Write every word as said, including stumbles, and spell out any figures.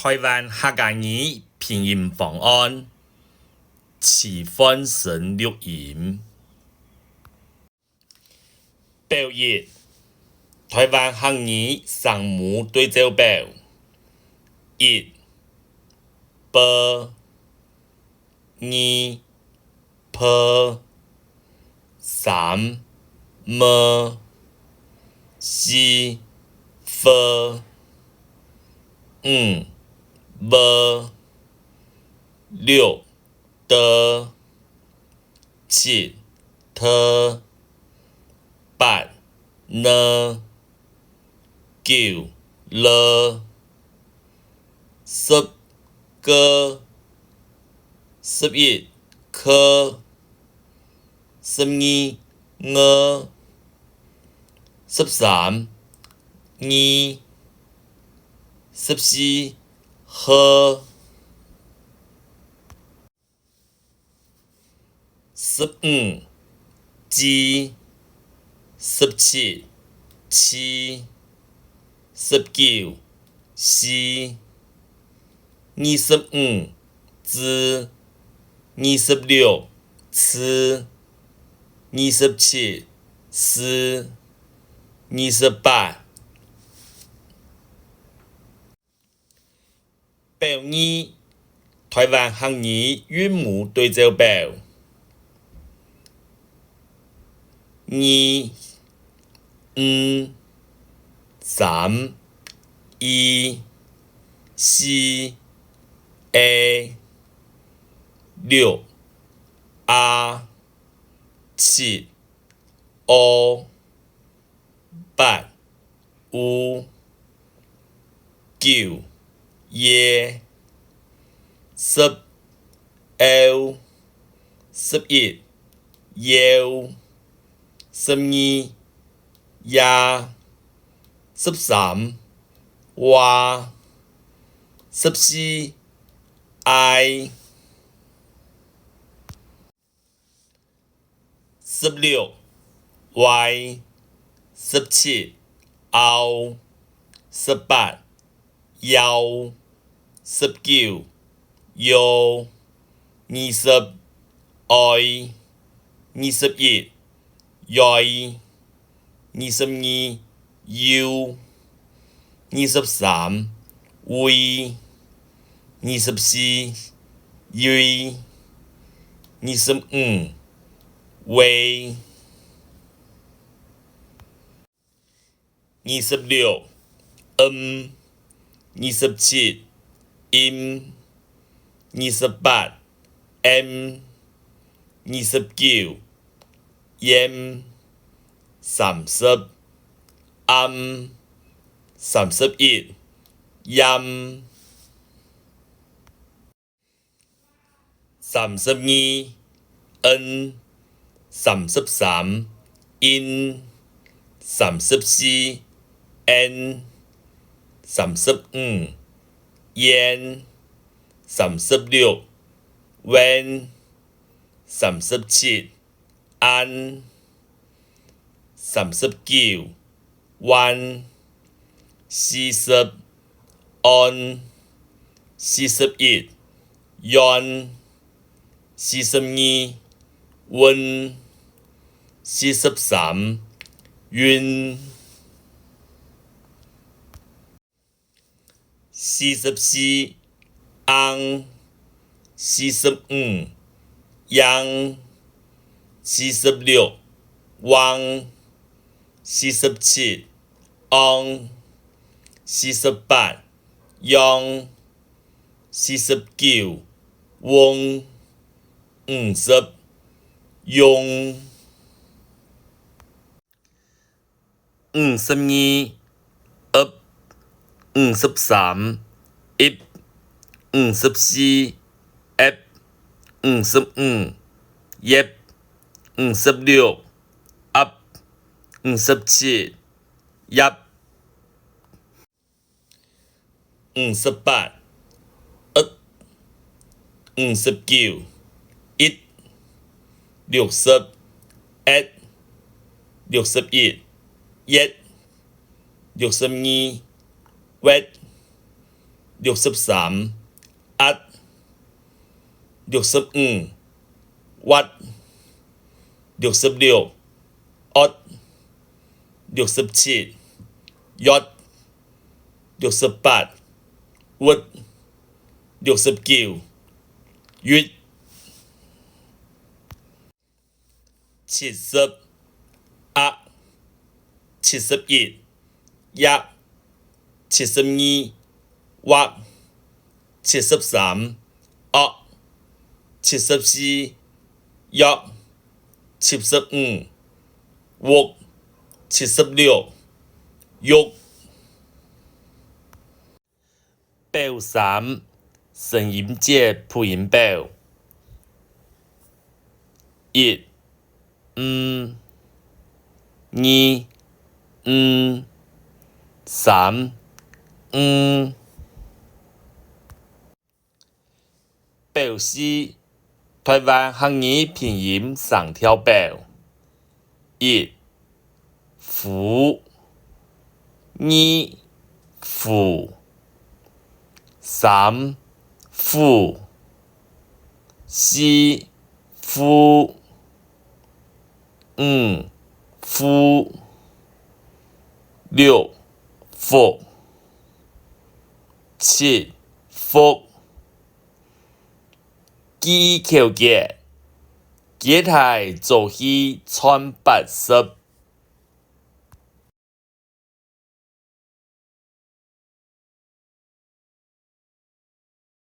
台灣客家語拼音方案，徐煥昇錄音。表一，台灣客語聲母對照表。一，b。 二，p。三，m。四，f。五，v。六，d。七，t。八，n。 九，l。十，g。十一，k。十二，ng。十三，ng。十四，h。 十五，j。十七，ch。十九，ch。二十五，z。二十六，ch。二十七，s。二十八。 表二，台灣客語韻母對照表。二，ng。三，i。四，e。六，a。七，o。 八，u。九，ie。十，eu。十一，ieu。十二，ia。十三，ua。十四，ai。 十六，uai。十七，au。十八，iau。十九，io。二十，oi。二十一，ioi。 二十二，iu。二十三，ui。二十四，iui。二十五，ui。二十六，m。二十七，im。二十八，em。二十九， iem。三十，am。三十一，iam。三十二，en。三十三，in。三十四，en。三十五，ien。三十六，uen。三十七， an。三十九，uan。四十，on。四十一，ion。四十二，un。四十三，un。 四十四，ang。四十五，iang。四十六，uang。四十七，ong。四十八，iong。四十九，ung。五十，iung。 五十二，ep。五十三，ip。五十四，ep。五十五，iep。五十六，ap。五十七，iap。 五十八，et。五十九，it。六十，et。六十一，iet。六十二，uet。六十三，壓。六十五，滑。六十六，惡。六十七，越。六十八，鬱。六十九，鬱。 七十，壓。七十一，壓。七十二，滑。七十三，惡。七十四，約。七十五，屋。七十六，浴。 表三，成音節輔音表。一，m。二，n。三，ng。表四，臺灣客語拼音聲調表。一，夫。二，負。三，府。四，富。五，富。六，福。七，福。 記憶口訣：雞啼早起賺八十。